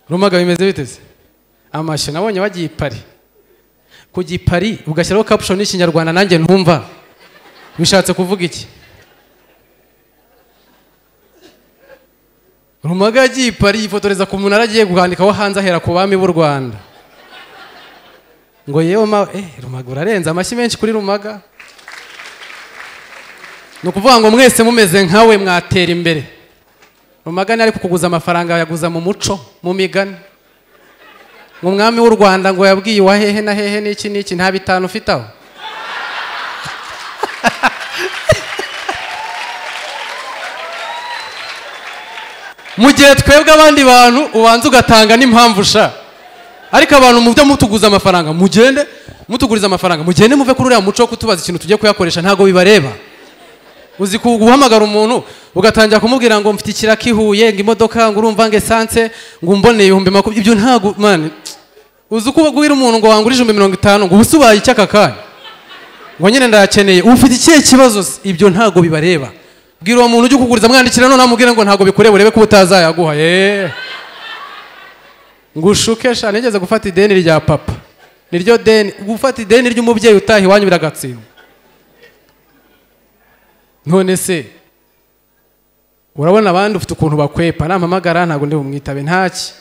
Rumaga bimeze biteze amashyi nabonye wagiye Paris kujya i Paris ugashyiraho caption y'Ikinyarwanda nanjye ntumva bishatse kuvuga iki? Rumaga yagiye i Paris yifotoreza ku munara agiye guhandikaho hanze ahera ku bami b'u Rwanda ngo yewe ma Rumaga urarenze amashyi menshi kuri Rumaga. Ni ukuvuga ngo mwese mumeze nkawe mwatera imbere. Rumaga ari kukuguza amafaranga yaguza mu muco mu migani. Umwami w'u Rwanda ngo yabwiye wa hehe na hehe n'iki n'iki nta bitanu ufite aho. Mu gihe twebwe abandi bantu ubanza ugatanga n'impamvu sha. Ariko abantu mu byo mutuguza amafaranga mugende mutuguriza amafaranga mugende muve kuri uriya muco wo kutubaza ikintu tujye kuyakoresha ntago bibareba. Uzi guhamagara umuntu ugatangira kumubwira ngo mfite ikiraka ihuye ngo imodoka ngo urumva ngo essence ngo umbone 20,000 ibyo ntago man. Uzi uko ubwira umuntu ngo wangurije 50,000 ngo ubusubaye icyaka kanya ngo nyine ndayakeneye ufite ikihe kibazo? Ibyo ntago bibareba. Bwira uwo muntu ujye kuguriza mwandikira none amubwira ngo ntago bikureba urebe ko utazayaguha. Ngushuke sha nigeze gufata ideni rya papa. Niryo deni gufata ideni ry'umubyeyi utaha iwanyu biragatsindwa. None se urabona abandi ufite ukuntu bakwepa nampamagara ntago ndi bumwitabe ntaki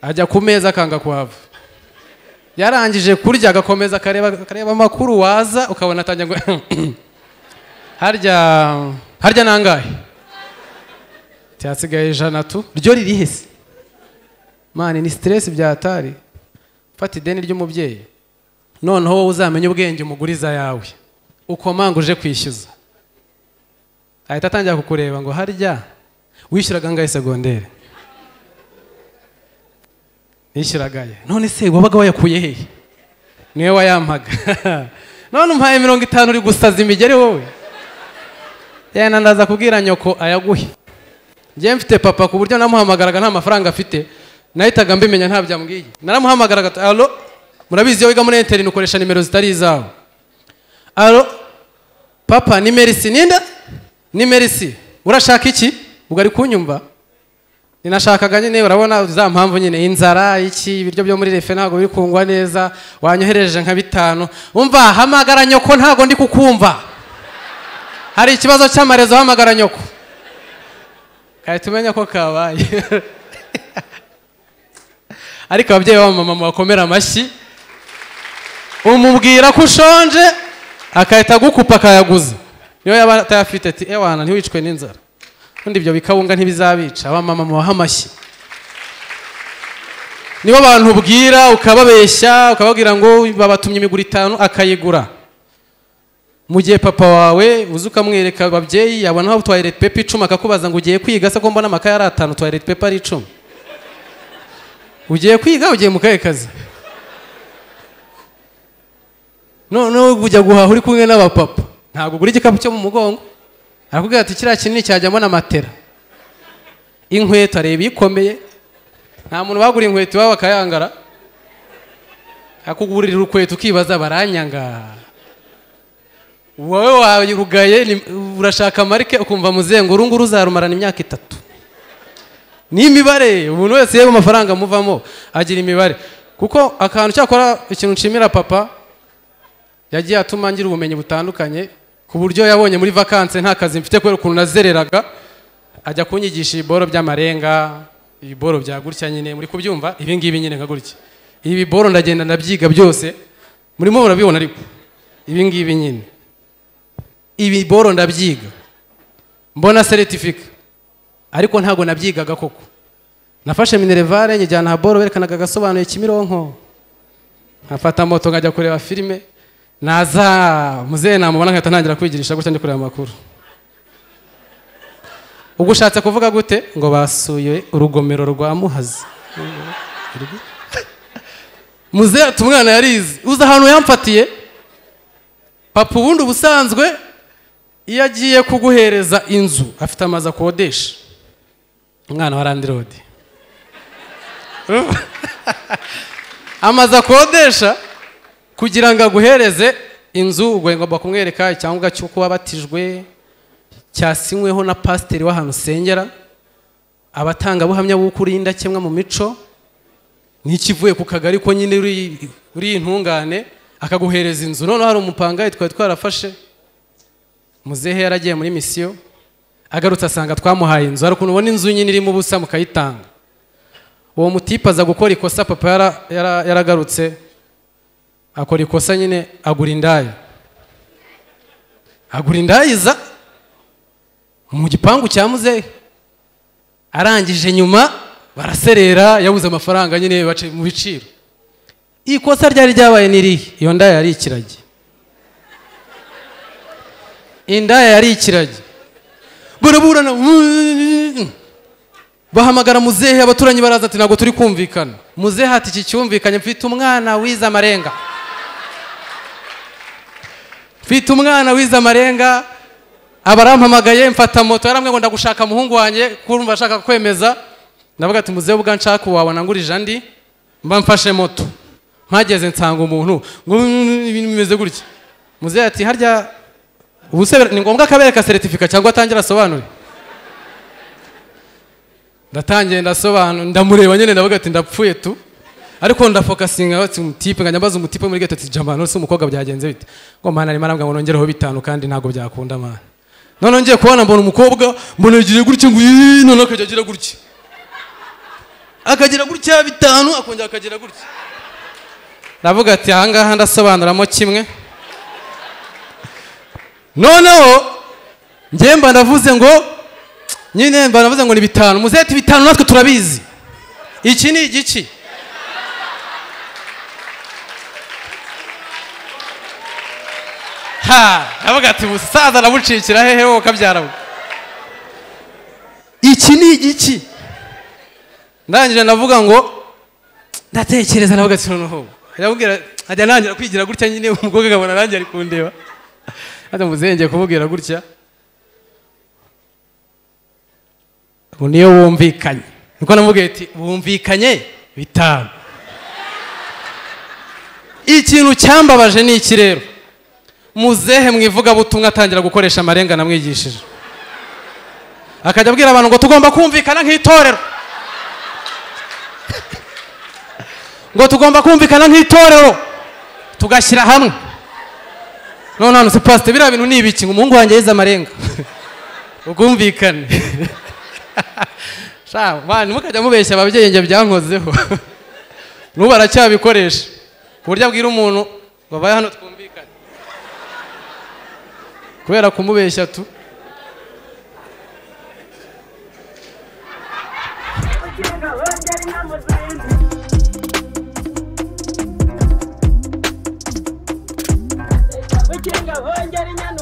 ajya ku meza akanga kuhava yarangije kurya agakomeza akareba amakuru waza ukabona atangira ngo harya nangahe cyasigaye 100 tu ryo riri hese mani ni stress byatari. Fata ideni ry'umubyeyi noneho wowe uzamenye ubwenge umuguriza yawe ukomanga uje kwishyuza ahita atangira kukureba ngo harya wishyuraga ngahe secondaire nishyuragaye none se wabaga wayakuye hehe niwe wayampaga none umpaye 50 uri gusaza imigeri wowe yana ndaza kubwira nyoko ayaguhe. Njye mfite papa ku buryo namuhamagaraga nta mafaranga afite nahitaga mbimenya nta byambwiye naramuhamagaraga allo murabizi iyo wiga muri internet ukoresha nimero zitari izawe allo papa ni Merci ninda ni Merci urashaka iki ubwo ari kunyumva ninashakaga nyine urabona za mpamvu nyine inzara iki ibiryo byo muri refe ntago biri kungwa neza wanyohereje nka 5 umva hamagara nyoko ntago ndi kukumva hari ikibazo cy'amarezo hamagara nyoko kahita umenya ko kabaye. Ariko ababyeyi ba mama bakomera amashyi umubwira ko ushonje akahita gukupa akayaguza niyo yaba atayafite ati ewana ntiwicwe n'inzara undi ibyo bikawunga ntibizabica. Abamama mubaha amashyi nibo abantu ubwira ukababeshya ukababwira ngo babatumye imiguru 5 akayigura. Mu gihe papa wawe uzi ukamwereka ababyeyi yabona aho toilet paper 10 akakubaza ngo ugiye kwiga se ko mbona amakaye ari 5 toilet paper ari 10 ugiye kwiga ugiye mu kahe kazi? None ujya guhaha uri kumwe n'abapapa ntabwo ugura igikapu cyo mu mugongo arakubwira ati kiriya kinini cyajyamo na matera inkweto areba ikomeye nta muntu bagura inkweto iwabo akayangara akugurira urukweto ukibaza baranyanga wowe warugaye urashaka marike ukumva muzengo urunguru uzarumarana imyaka 3 ni imibare umuntu wese yeba amafaranga muvamo agira imibare kuko akantu cyakora ikintu nshimira papa yagiye atuma ngira ubumenyi butandukanye ku buryo yabonye muri vacances nta kazi mfite kubera ukuntu nazereraga ajya kunyigisha ibiboro by'amarenga ibiboro bya gutya nyine muri kubyumva ibi ngibi nyine nka gutya ibi biboro ndagenda ndabyiga byose murimo murabibona ariko ibi ngibi nyine ibi biboro ndabyiga mbona certificate ariko ntago nabyigaga koko nafashe minervare nyijyana ha boro berekanaga gasobanuye Kimironko nkafata moto nkajya kureba filime naza muzehe namubona nkahita ntangira kwigirisha gutya ndi kureba amakuru. Ubwo ushatse kuvuga gute ngo basuye urugomero rwa Muhazi muzehe ati umwana yarize uza ahantu yamfatiye papa ubundi ubusanzwe iyo agiye kuguhereza inzu afite amazu akodesha umwana wa landlord amazu akodesha kugira ngo aguhereze inzu ugomba kumwereka icyangombwa cy'uko wabatijwe cyasinyweho na pasiteri w'ahantu usengera abatangabuhamya b'ukuri indakemwa mu mico N'ikivuye ku kagari ko nyine uri intungane akaguhereza inzu. Noneho hari umupangayi twari twarafashe, muzehe yaragiye muri misiyo, agarutse asanga twamuhaye inzu. Hari ukuntu ubona inzu nyine irimo ubusa mukayitanga. Uwo mutipe aza gukora ikosa, papa yaragarutse akora ikosa nyine, agura indaya. Agura indaya iza mu gipangu cya muzehe. Arangije nyuma baraserera, yabuze amafaranga nyine bace mu biciro. Ikosa ryari ryabaye nirihe? Iyo ndaya yari ikiragi. Indaya yari ikiragi. Baraburana, bahamagara muzehe, abaturanyi baraza ati ntabwo turi kumvikana. Muzehe ati iki cyumvikanye, mfite umwana wize amarenga. Mfite umwana wize amarenga, abarampamagaye mfata moto, yarambwiye ngo ndagushaka muhungu wanjye, kurumva ashaka kwemeza. Ndavuga ati muzehe ubwa nshaka wabona ngurije andi, mba mfashe moto. Mpageze nsanga umuntu ngo ibintu bimeze gutya. Muzehe ati harya ubuse ni ngombwa akabereka certificate cyangwa atangira asobanure. Ndatangiye ndasobanura, ndamureba nyine ndavuga ati ndapfuye tu. Ariko ndafocusinga bati umutipe, nganya mbaza umutipe muri ghetto ati jama none se umukobwa byagenze bite? Ngo mana arimo arambwira ngo nongereho 5 kandi ntago byakunda mana. None ngiye kubona mbona umukobwa mbona yagiye gutya ngo none akajya agira gutya. Akagira gutya 5 akongera akagira gutya. Ndavuga ati aha ngaha ndasobanuramo kimwe. Noneho njye mba ndavuze ngo nyine mba ndavuze ngo ni 5. Muzehe ati 5 natwe turabizi. Iki ni igiki? Ha, ndavuga ati musaza nabucikira hehe wowe kabyara. Iki ni igiki? Ndangije ndavuga ngo ndatekereza, ndavuga ati noneho ndabwira ajya nangira kwigira gutya nyine, umukobwa akabona nanjye ari kundeba. Ati muzehe ngiye kumubwira gutya ngo niyo wumvikanye. Niko namubwiye ati wumvikanye 5. Ikintu cyambabaje ni iki rero? Muzehe mwivuga butumwa atangira gukoresha amarenga namwigishije. Akajya abwira abantu ngo tugomba kumvikana nk'itorero. Ngo tugomba kumvikana nk'itorero tugashyira hamwe. None hano se pastor biriya bintu ni ibiki? Ngo umuhungu wanjye yize amarenga. Ubwumvikane. Sha, bana mukajya mubeshya ababyeyi nge byankozeho. Nubu aracyabikoresha. Ku buryo abwira umuntu ngo baye hano twumvikane. Kubera kumubeshya tu. Ukinga hongera inyana.